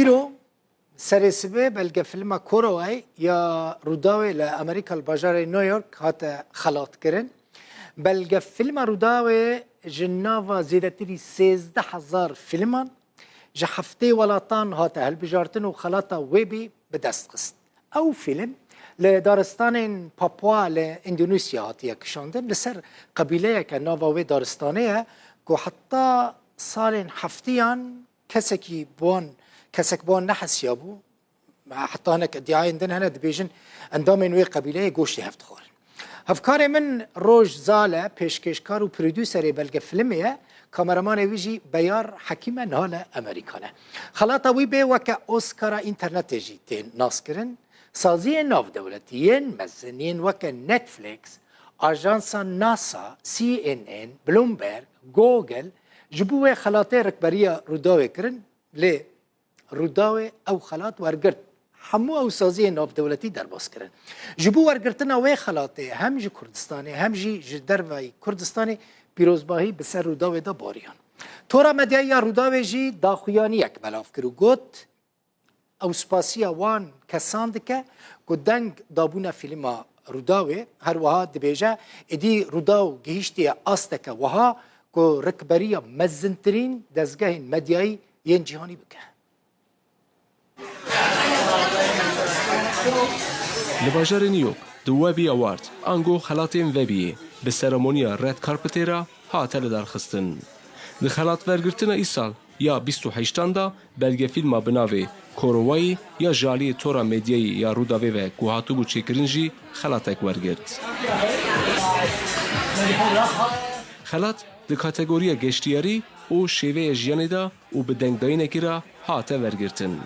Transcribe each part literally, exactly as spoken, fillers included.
Îro serê sibê belgefilma Koroway ya Rûdawê li Amerîka li bajarê New York hate xelatkirin. Belgefilma Rûdawê ji nava zêdetirî sêzdeh hezar filiman ji heftê welatan hate hilbijartin û xelata wê bî bi dest xist. Ew fîlm li daristanên Papua li Endonîsya hatiye kişandin. Li ser qebîleyeke nava wê daristanê ye ku heta salên heftiyan kesekî bi wan, kesek bi wan nehesiyabû. Heta hinek îdiayên din hene, dibêjin endamên wê qebîleyê goştê hev dixwarin. Hevkarê min Roj Zale, pêşkêşkar û prodûserê belgefilmê ye, kameramanê wî jî Beyar Hekîm e, niha li Amerîka ne. Xelata wî bê weke Oscara înternetê jî tên naskirin. Saziyên navdewletî yên mezin yên weke Netflix, ajansa NASA, C N N, Bloomberg, Google ji bo wê xelatê rikberiya Rûdawê kirin, lê Rûdawê ew xelat wergirt. Hemû ew saziyên navdewletî derbas kirin. Ji bo wergirtina wê xelatê hem ji Kurdistanê hem jî ji dervayî Kurdistanê pîrozbahî bi ser Rûdawê de bariyan. Tora medyayî ya Rûdawê jî daxuyaniyek belav kir û got, ew spasiya wan kesan dike ku deng dabûne fîlma Rûdawê. Her wiha dibêje, êdî Rûdaw gihîştiye asteke wiha ku rikberiya mezintirîn dezgehên medyayî yên cîhanî bike. Li bajarê New York di Webby Award, ango xelatên Webbyê, bi seremoniya Red Carpetê re hate lidarxistin. Di xelatvergirtina îsal ya bîst û heştan de belgefîlma bi navê Korowayî ya ji aliyê Tora Medyayî ya Rûdawê ve ku hatibû çêkirin jî xelatek wergirt. Xelat di kategoriya geştiyarî û şêveya jiyanê de û bi dengdayînekî re hate vergirtin.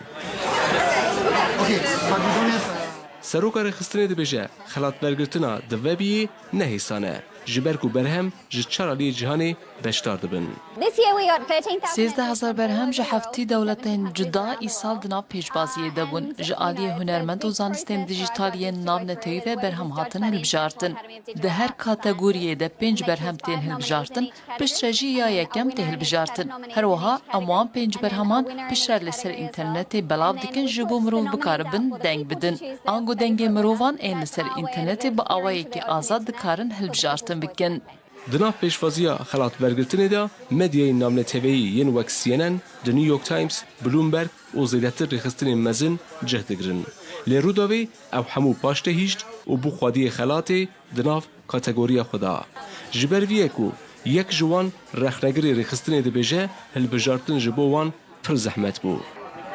Seroka rêxistinê dibêje, xelatvergirtina di Webbyê ne hêsan e, ji ber ku berhem ji çar aliyê cîhanê beşdar dibin. This year we got thirteen thousand. Sêzdeh hezar berhem ji heftî dewletên cuda îsal di nav pêşbaziyê de bûn. Ji aliyê hunermend û zanistên dijîtal yên navnetewî ve berhem hatin hilbijartin. Di her kategoriyê de pênc berhem tên hilbijartin, piştre jî ya yekem tê hilbijartin. Her wiha em wan pênc berheman piştre li ser înternetê belav dikin ji bo mirov bikaribin deng bidin. Ango dengê mirovan ên li ser înternetê bi awayekî azad dikarin hilbijartin bikin. Di nav pêşvaziya xelatvergirtinê de medyayên navneteweyî yên wek C N N, The New York Times, Bloomberg û zêdetir rêxistinên mezin cih digirin. Lê Rûdawê ew hemû paş tê hîşt û bû xwediyê xelatê di nav kategoriya xwe de. Ji ber vî ye ku yek ji wan rexnegirê rêxistinê dibêje, hilbijartin ji bo wan pir zehmet bû.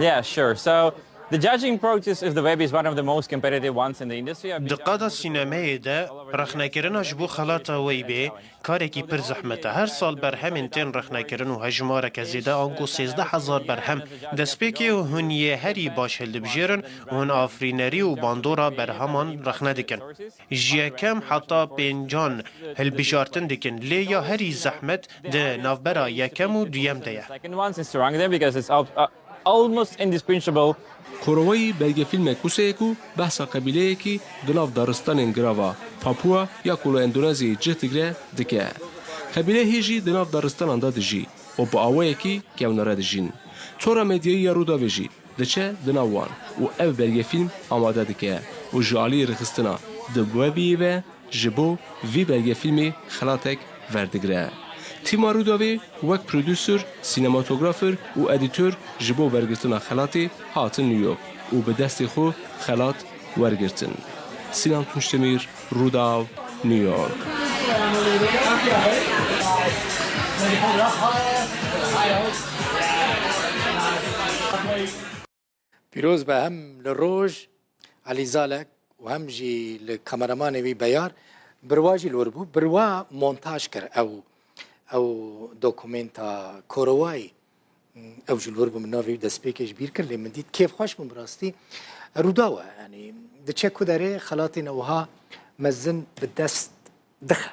Yeah, sure. So, the judging process of the Webby is one of the most competitive ones in the industry. I've been Di qada sînemeyê de rexnekirina ji bo xelata Webbyê karekî pir zehmet e. Her sal berhemên tên rexnekirin û hejmareke zêde ango sêzdeh hezar berhem destpêkê û hûn yê herî baş hildibijêrin û hûn afirînerî û bandora berheman rexne dikin. Ji yekem heta pêncan hilbijartin dikin, lê ya herî zehmet di navbera yekem û duyem de ye. Second ones is to rank them because it's al-, uh, almost indispensable. Korowayî belgefîlmek wisa ye ku behsa qebîleyekî di nav daristanên girava Papua ya ku li Endonezyayê cih digire dike. Qebîleyê jî di nav daristanan de dijî û bi awayekî kewnare dijîn. Tora medyayî ya Rûdawê jî diçe di nav wan û ev belgefîlm amade dike û ji aliyê rêxistina di Webbyê ve ji bo vî belgefîlmê xelatek verdigire. Tîma Rûdawê wek prodûser, sînematografer û edîtor ji bo wergirtina xelatê hatin New York û bi destê xwe xelat wergirtin. Sinan Tunçdemir, Rûdaw, New York. Pîroz be hem li Roj Elî Zalek û hem jî li kameramanê wî Beyar. Birwa jî li wir bû. Birwa montaj kir ew, ew dokumenta Korowayî. Ew jî li wir bû, min navê wî destpêkê ji bîr kir, lê min dît kêfxweş bûm bi rastî. Rûdaw e, yanî diçe ku derê xelatên wiha mezin bi dest dixe.